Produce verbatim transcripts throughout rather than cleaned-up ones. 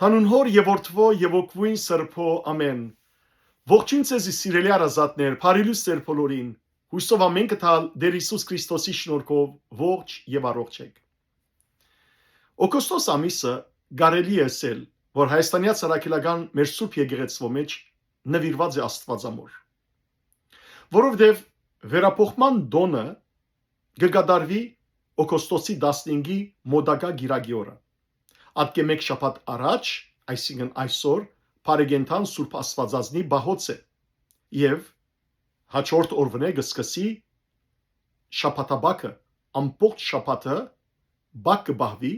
Անուն Հօր եւ Որդւոյ եւ Հոգւոյն Սրբոյ, ամէն։ Ողջոյն ձեզի, սիրելի հարազատներ, բարի լուսեր բոլորին։ Յուսով ամէնքը թալ Տէր Յիսուս Քրիստոսի շնորհքով ողջ եւ առողջ էք։ Օգոստոս ամիսը կարելի է ըսել, որ Հայաստանեայ Առաքելական մեր Սուրբ Եկեղեցւոյ մէջ նուիրուած է Աստուածամօր, որովհետեւ վերափոխման տօնը կը կատարուի օգոստոսի տասնհինգի մօտակայ կիրակի օրը։ Ատկէ մէկ շաբաթ առաջ, այսինքն այսօր, բարեկենդան Սուրբ Աստուածածնի պահոց է եւ հաջորդ օրուընէ կը սկսի շաբաթապակը, ամբողջ շաբաթը պակ կը պահուի,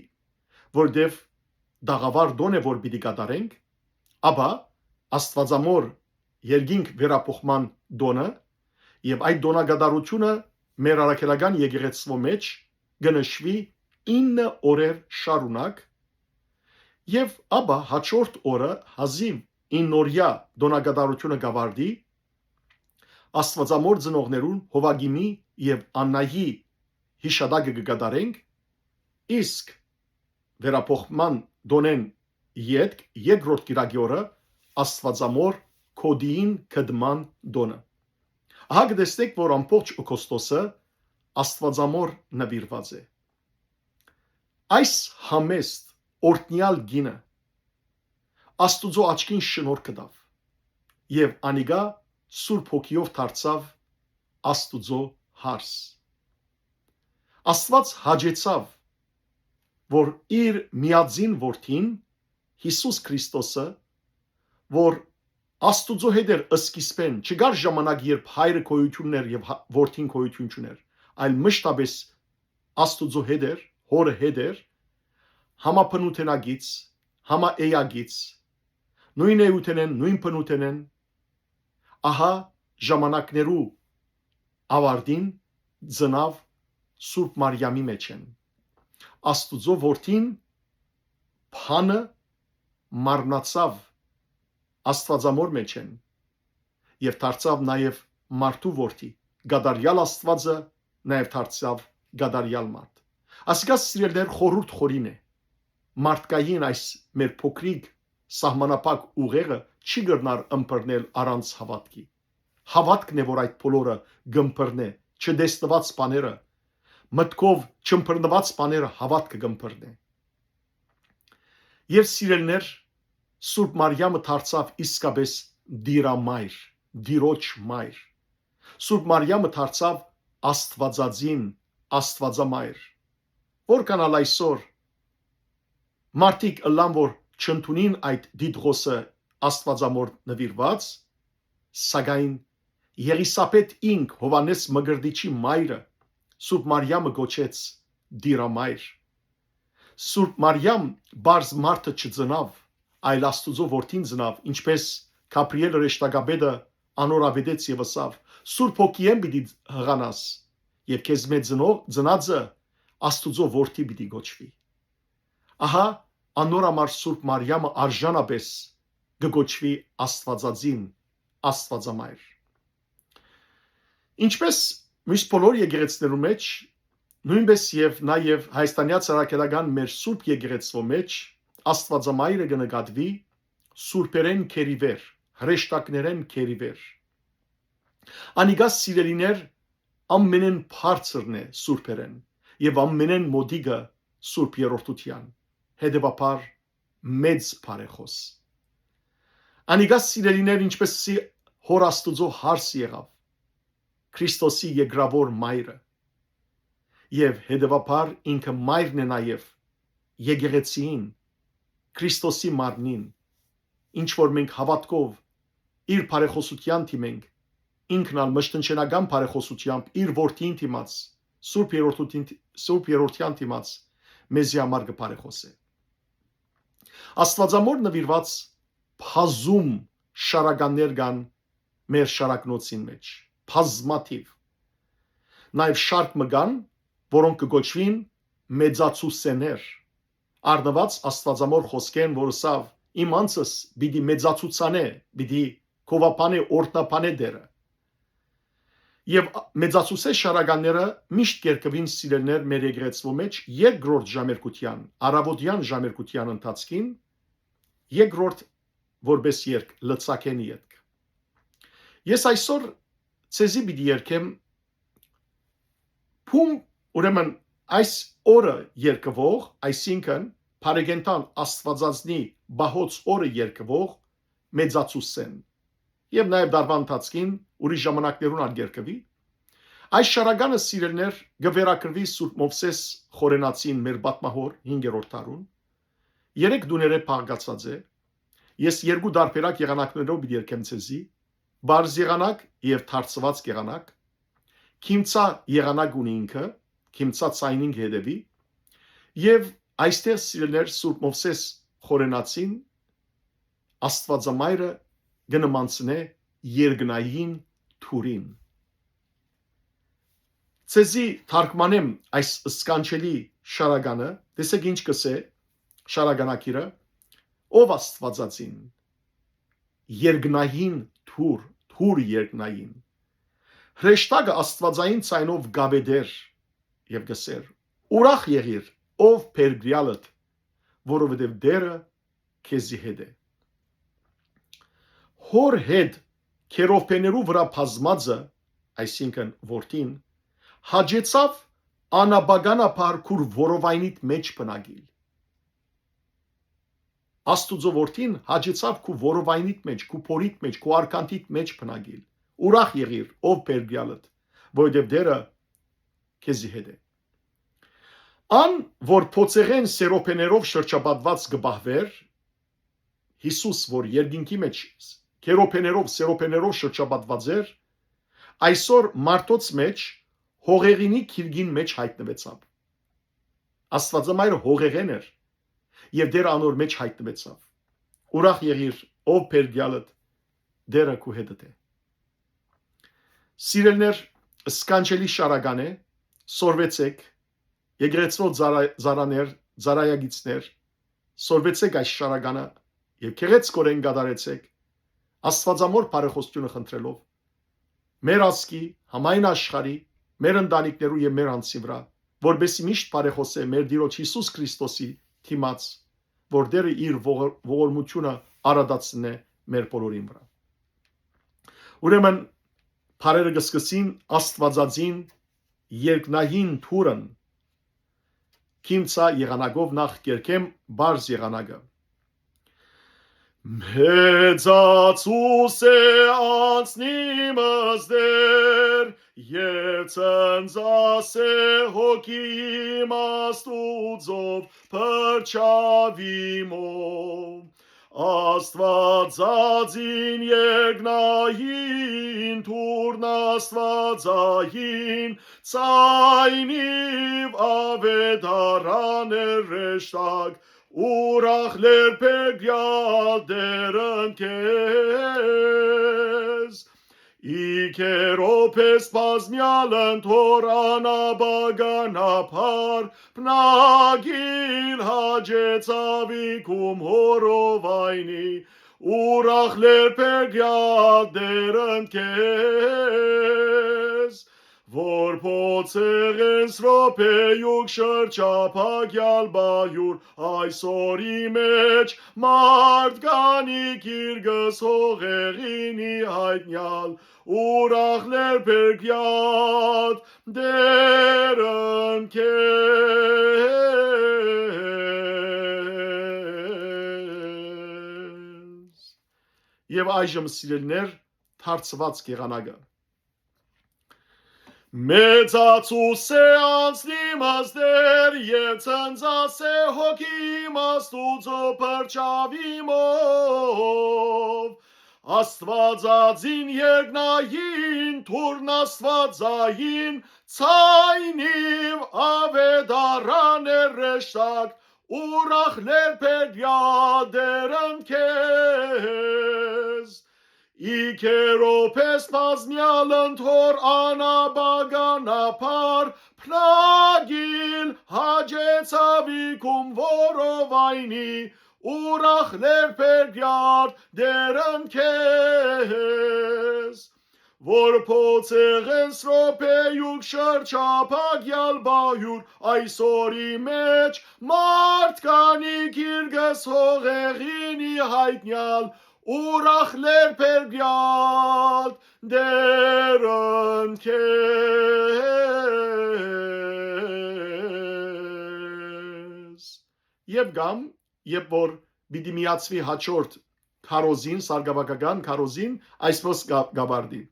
որտեւ տաղաւար տօն է, որ պիտի կատարենք, ապա Աստուածամօր երկինք վերափոխման տօնը եւ այդ տօնակատարութիւնը մեր առաքելական եկեղեցւոյ մէջ կը նշուի ինը օրեր շարունակ եւ ապա հաջորդ օրը հազիւ իննօրեայ տօնակատարութիւնը կ'աւարտի Աստուածամօր ծնողներուն Յովակիմի եւ Աննայի յիշատակը կը կատարենք, իսկ վերափոխման տօնէն ետք երկրորդ կիրակի օրը Աստուածամօր Քոտիին գտման տօնը։ Ահա կը տեսնէք, որ ամբողջ օգոստոսը Աստուածամօր նուիրուած է։ Այս համեստ, օրհնեալ կինը Աստուծոյ աչքին շնորհք տաւ եւ անիկա Սուրբ Հոգիով դարձաւ Աստուծոյ հարս։ Աստուած հաճեցաւ, որ իր միածին որդին, Յիսուս Քրիստոսը, որ Աստուծոյ հետ էր սկիզբէն, չկար ժամանակ, երբ հայրը գոյութիւն էր եւ հա-, որդին գոյութիւն չունէր, այլ մշտապէս Աստուծոյ հետ էր, Հօրը հետ էր, համաբնութենակից, համաէակից, նոյն էութենէն, նոյն բնութենէն, ահա ժամանակներու աւարտին ծնաւ Սուրբ Մարիամի մէջէն։ Աստուծոյ որդին բանը մարմնացաւ Աստուածամօր մէջէն եւ դարձաւ նաեւ մարդու որդի, կատարեալ Աստուածը նաեւ դարձաւ կատարեալ մարդ։ Ասիկա, սիրելիներ, խորհուրդ խորին է։ Մարդկային այս մեր փոքրիկ սահմանափակ ուղեղը չի կրնար ըմբռնել առանց հաւատքի։ Հաւատքն է, որ այդ բոլորը կ'ըմբռնէ, չտեսնուած բաները, մտքով չըմբռնուած բաները հաւատքը կ'ըմբռնէ։ Եւ սիրելիներ, Սուրբ Մարիամը դարձաւ իսկապէս Տիրամայր, Տիրոջ մայր։ Սուրբ Մարիամը դարձաւ Աստուածածին, Աստուածամայր։ Որքան ալ այսօր մարդիկ ըլլան, որ չընդունին այդ դիտղոսը Աստուածամօր նուիրուած, սակայն Եղիսաբեթ ինք Յովհաննէս Մկրտիչի մայրը Սուրբ Մարիամը կոչեց Տիրամայր։ Սուրբ Մարիամ պարզ մարդը չծնաւ, այլ Աստուծոյ որդին ծնաւ, ինչպէս Գաբրիէլ հրեշտակապետը անոր աւետեց եւ ըսաւ. «Սուրբ Հոգիէն պիտի յղանաս, եւ քեզմէ ծնող, ծնածը Աստուծոյ որդի պիտի կոչուի»։ Ահա անոր համար Սուրբ Մարիամը արժանապէս կը կոչուի Աստուածածին, Աստուածամայր։ Ինչպէս միշտ բոլոր եկեղեցիներու մէջ, նոյնպէս եւ նաեւ Հայաստանեայ Առաքելական մեր Սուրբ Եկեղեցւոյ մէջ Աստուածամայրը կը նկատուի սուրբերէն գերիվեր, հրեշտակներէն գերիվեր։ Անիկա, սիրելիներ, ամենէն բարձրն է սուրբերէն եւ ամենէն մօտիկը Սուրբ Երրորդութեան, հետեւաբար մեծ բարեխոս։ Անիկա, սիրելիներ, ինչպէս սի Հօր Աստուծոյ հարս եղաւ, Քրիստոսի երկրաւոր մայրը, եւ հետեւաբար ինքը մայրն է նաեւ եկեղեցիին, Քրիստոսի մարմնին, ինչ որ մենք հաւատքով իր բարեխոսութեան դիմենք, ինքն ալ մշտնջենական բարեխոսութեամբ իր որդին դիմաց, Սուրբ Երրորդութին, Սուրբ Երրորդեան դիմաց մեզի համար կը բարեխոսէ։ Աստուածամօր նուիրուած բազում շարականներ կան մեր շարակնոցին մէջ, բազմաթիւ։ Նաեւ շարք մը կան, որոնք կը կոչուին մեծացուսեներ, առնուած Աստուածամօր խօսքէն, որ ըսաւ. «Իմ անձս պիտի մեծացուցանէ, պիտի գովաբանէ, օրհնաբանէ Տէրը»։ Եւ մեծացուսէ շարականները միշտ կերկուին, սիրելիներ, մեր եկեղեցւոյ մէջ երկրորդ ժամերգութեան, առաւօտեան ժամերգութեան ընթացքին, երկրորդ որպէս երգ, լծակէն ետք։ Ես այսօր ձեզի պիտի երգեմ բուն, ուրեմն այս օրը երկուող, այսինքն բարեկենդան Աստուածածնի պահոց օրը երկուող մեծացուսեն, եւ նաեւ տարուան ընթացքին ուրիշ ժամանակներուն ալ կ'երկուի։ Այս շարականը, սիրելիներ, կը վերագրուի Սուրբ Մովսէս Խորենացին, մեր պատմահոր, հինգերորդ դարուն։ Երեք տուներէ բաղկացած է։ Ես երկու տարբերակ եղանակներով պիտի երգեմ ձեզի. պարզ եղանակ եւ թարցուած եղանակ։ Քիմցայ եղանակ ունի ինքը, քիմցայ ձայնին կը հետեւի։ Եւ այստեղ, սիրելիներ, Սուրբ Մովսէս Խորենացին Աստուածամայրը կը նմանցնէ երկնային թուրին։ Ձեզի թարգմանեմ այս սքանչելի շարականը, տեսեք ինչ կ'ըսէ շարականակիրը. «Ով Աստուածածին, երկնային թուր, թուր երկնային»։ Հրեշտակը աստուածային ձայնով կ'աւետէր եւ կ'ըսէր. «Ուրախ եղիր, ով Բերկրեալդ, որովհետեւ Տէրը քեզի հետ է»։ Հօր հետ քերովբեներու վրայ բազմածը, այսինքն՝ որդին, հաճեցաւ անապականաբար քուր որովայնիդ մէջ բնակիլ։ Աստուծոյ որդին հաճեցաւ քու որովայնիդ մէջ, քու փորիդ մէջ, քու արկանդիդ մէջ բնակիլ։ Ուրախ եղիր, ով Բերկրեալդ, որովհետեւ Տէրը քեզի հետ է։ Ան, որ փոցեղէն սերոբեներով շրջապատուած կը պահուէր, Յիսուս, որ երկինքի մէջ քերոբեներով, սերոբեներով շրջապատուած էր, այսօր մարդոց մէջ հողեղինի գիրկին մէջ յայտնուեցաւ։ Աստուածամայրը հողեղէն էր, եւ Տէրը անոր մէջ յայտնուեցաւ։ Ուրախ եղիր, ով Բերկրեալդ, Տէրը քու հետդ է։ Սիրելիներ, սքանչելի շարական է, սորվեցեք, եկեղեցւոյ ծառա-, ծառաներ, ծառայագիցներ, սորվեցեք այս շարականը եւ գեղեցկօրէն կատարեցեք, Աստուածամոր բարեխօսութիւնը խնդրելով մեր ազգի, համայն աշխարհի, մեր ընտանիքներու եւ մեր անձի վրայ, որպեսզի միշտ բարեխօսէ մեր Տիրոջ Յիսուս Քրիստոսի դիմաց, որ Տէրը իր ողոր-, ողորմութիւնը արատացնէ մեր բոլորին վրայ։ Ուրեմն, բարերը կը սկսին Աստուածածին երկնային թուրն, քիմցայ եղանակով, նախ կ'երգեմ պարզ եղանակը։ Մեծացուս է անձնիմս Տէր, եւ ցնծաս է հոգի իմ Աստուծով փրչաւիմով։ Աստուածածին երկնային թուրն, աստուածային ցայնիւ աւետարան էր հրեշտակ, ուրախ Տէր Բերկրեալ Տէրն քեզ։ Ի քերոբէս բազմեալ ընդ հոր անապականաբար բնակիլ հաճեցաւ, ի քու որովայնի ուրախ Տէր Բերկրեալ Տէրն քեզ, որ փոցեղէն սրոբեուկ շրջափակեալ պահուր, այսօր ի մէջ մարդկանի գիրկս հողեղինի յայտնեալ, ուրախ Տէր Բերկրեալ Տէրն քեզ։ Եւ այժմ, սիրելիներ, թարցուած եղանակը։ Մեծացուս է անձնիմս Տէր, եւ ցնծաս է հոգի իմ Աստուծոյ փրչաւիմով։ Աստուածածին երկնային թուրն, աստուածային ցայնիւ աւետարան էր հրեշտակ, ուրախ Տէր Բերկրեալ Տէրն քեզ։ Ի քերոբէս բազմեալ ընդ հոր անապականաբար բնակիլ հաճեցաւ, ի քու որովայնի ուրախ Տէր Բերկրեալ Տէրն քեզ, որ փոցեղէն սրոպեիուք շրջապակեալ պահիւր այսօրի մէջ, մարդկանիկ իրկս հողեղինի յայտնեալ, ուրախ լեր պերգեալ, Տերն քեզ։ Եւ կամ, երբ որ պիտի միացուի հաջորդ քարոզին, սարկավագական քարոզին, այսպես կա-, կավարտի.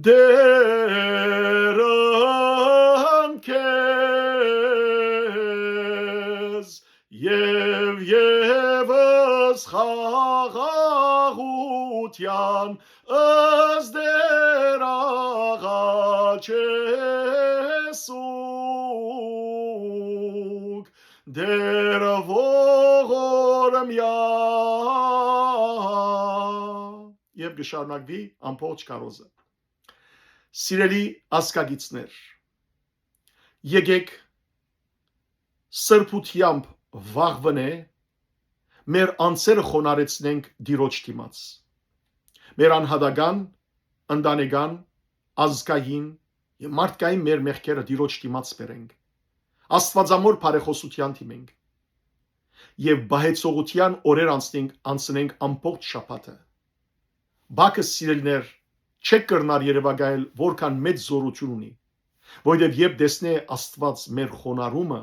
Տերն քեզ եւ եւս խաղաղութեան ըստ Տեր աղաչեցուք, Տեր ողորմեա։ Եւ կը շարունակուի ամբողջ քարոզը։ Սիրելի ազգագիցներ, եկեք սրբութեամբ վաղվնէ մեր անձերը խոնարհեցնենք Տիրոջ դիմաց։ Մեր անհատական, ընտանեկան, ազգային եւ մարդկային մեր մեղքերը Տիրոջ դիմաց բերենք։ Աստուածամոր բարեխօսութեան դիմենք։ Եւ պահեցողութեան օրեր անցնենք, անցնենք ամբողջ շաբաթը։ Բակը, սիրելիներ, չեք կրնար երեւակայել, որքան մեծ զօրութիւն ունի, որովհետեւ երբ տեսնէ Աստուած մեր խոնարհումը,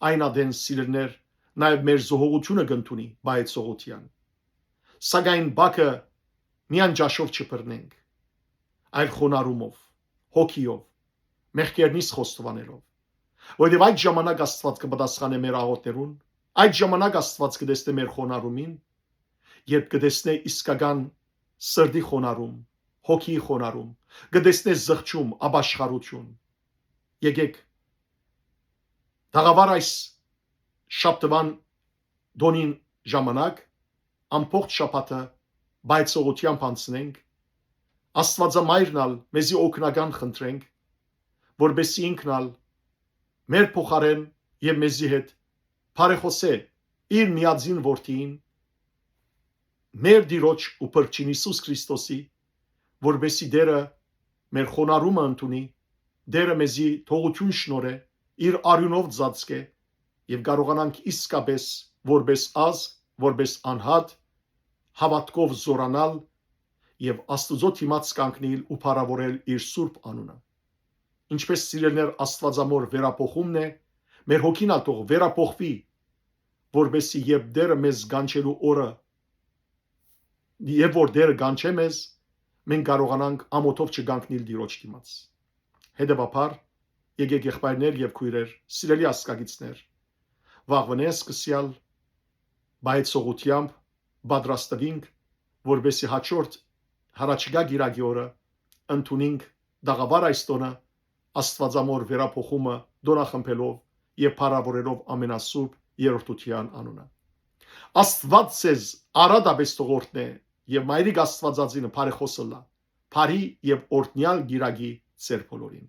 այն ատեն, սիրելիներ, նաեւ մեր զոհողութիւնը կ'ընդունի պահեցողութեան։ Սակայն բակը միայն ճաշով չբռնենք, այլ խոնարհումով, հոգիով, մեղքերնից խոստովանելով, որովհետեւ այդ ժամանակ Աստուած կը պատասխանէ մեր աղօթքներուն, այդ ժամանակ Աստուած կը տեսնէ մեր խոնարհումին, երբ կը տեսնէ իսկական սրտի խոնարհում, հոգիի խոնարհում, կը տեսնէ զղջում, ապաշխարութիւն։ Եկեք, տաղավար այս շաբթուան տոնին ժամանակ, ամբողջ շաբաթը պայծողութեամբ անցնենք, Աստուածամայրն ալ մեզի օգնական խնդրենք, որպեսզի ինքն ալ մեր փոխարէն եւ մեզի հետ բարեխօսէ իր միածին որդիին, մեր Տիրոջ ու Փրկչին Յիսուս Քրիստոսի, որպեսզի Տերը մեր խոնարհումը ընդունի, Տերը մեզի թողութիւն շնորհէ, իր արիւնով ծածկէ եւ կարողանանք իսկապես որպես ազգ, որպես անհատ, հաւատքով զօրանալ եւ Աստուծոյ դիմաց կանգնիլ ու փառաւորել իր սուրբ անունը։ Ինչպես, սիրելիներ, Աստուածամոր վերափոխումն է, մեր հոգին ալ թող վերափոխուի, որպեսզի երբ Տերը մեզ կանչելու օրը, երբ որ Տերը կանչէ մեզ, մենք կարողանանք ամօթով չկանգնիլ Տիրոջ դիմաց։ Հետեւաբար, եկեք, եղբայրներ եւ քոյրեր, սիրելի ազգագիցներ, վաղվնէ սկսեալ պայծողութեամբ պատրաստուինք, որպեսզի հաջորդ, յառաջիկայ կիրակի օրը ընդունինք տաղավար այս տոնը, Աստուածամոր վերափոխումը տօնախմբելով եւ փառաւորելով ամենասուրբ երրորդութեան անունը։ Աստուած ձեզ առատապէս թող օրհնէ եւ Մայրիկ Աստուածածինը բարեխօս ըլլայ, բարի եւ օրհնեալ կիրակի ձեր բոլորին։